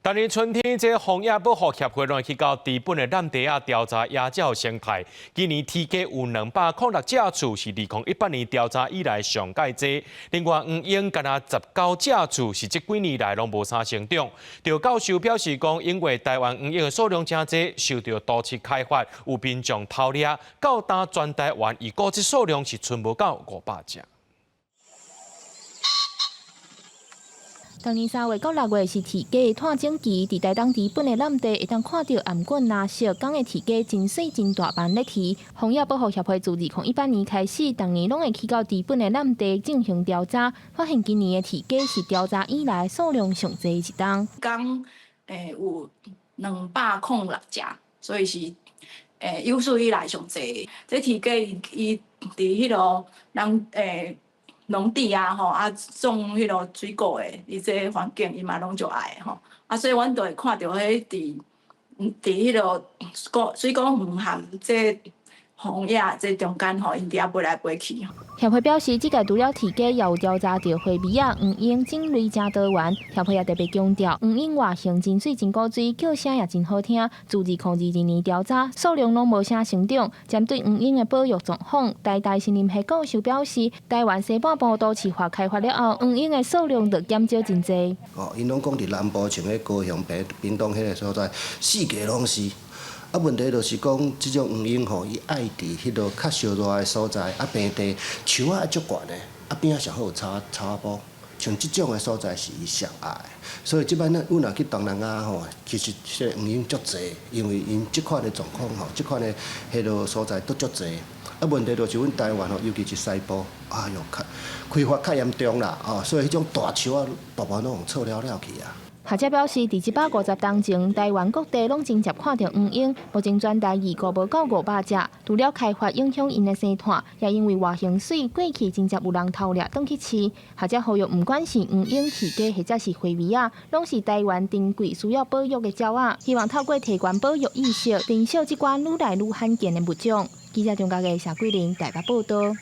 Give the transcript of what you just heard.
逐年春天，這個荒野保護協會攏會去到知本的湳地仔調查野鳥生態。今年雉雞有206隻次，是2018年調查以來上蓋濟。另外，黃鶯干焦19隻次，是這幾年來攏無啥成長。趙教授表示講，因為台灣黃鶯的數量誠濟，受著都市開發，有民眾偷獵，到今全台灣伊估計數量是賰無夠500隻。逐年3月到6月是雉雞的湠種期，佇台東知本的湳地會當看著頷頸藍色港的雉雞真細真大班咧啼。荒野保護協會自2018年開始，逐年攏會去到知本的湳地進行調查，發現今年的雉雞是調查以來數量上濟一冬。講有206隻，所以是有史以來上濟。這雉雞伊佇彼個人農地啊吼，啊種彼個水果的，伊這環境伊嘛攏足愛吼。啊，所以阮就會看著彼佇佇彼個果水果園和這荒野這中間吼，𪜶佇遐飛來飛去。協會表示，這屆除了雉雞，也有調查著灰鵲仔、黃鶯種類誠多元。協會也特別強調，黃鶯外形真媠真古錐，叫聲也真好聽。自2022年調查，數量攏無啥成長。針對黃鶯的保育狀況，台大森林系教授表示，台灣西半部都市化開發了後，黃鶯的數量就減少真濟。哦，𪜶攏講佇南部像彼高雄、屏東彼个所在，四界攏是。啊，問題就是講，這種黃鶯吼，伊愛佇彼個較燒熱的所在，啊平地樹仔足懸的，啊邊仔上好有草草埔，像這種的所在是伊上愛的。所以這擺咱阮若去東南亞吼，其實這個黃鶯足濟，因為𪜶這款的狀況吼，這款的彼個所在都足濟。啊，問題就是阮台灣吼，尤其是西部，哎喲，較開發較嚴重啦，哦，所以彼種大樹仔大部分攏予銼了了去啊。學者表示，佇這百五十冬前，台灣各地攏真濟看著黃鶯，目前全台預估無夠500隻。除了開發影響𪜶的生態，也因為外形媠，過去真濟有人偷獵轉去飼。學者呼籲，毋管是黃鶯、雉雞，或者是灰鵲仔，攏是台灣珍貴需要保育的鳥仔。希望透過提懸保育意識，減少這寡愈來愈罕見的物種。記者張家嘅謝桂玲台北報導。